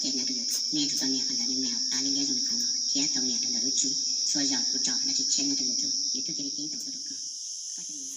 Ces nyob rau YouTube, nej tus tau nias qhov ntawv me me uas pab liab liab zoo li qhov no thiab tau nias rau ntawm lub tswb. Txhua zaus kuv tso dab tsi tshiab nyob rau YouTube, YouTube thiaj li ceeb toom tuaj rau koj. Koj thiaj li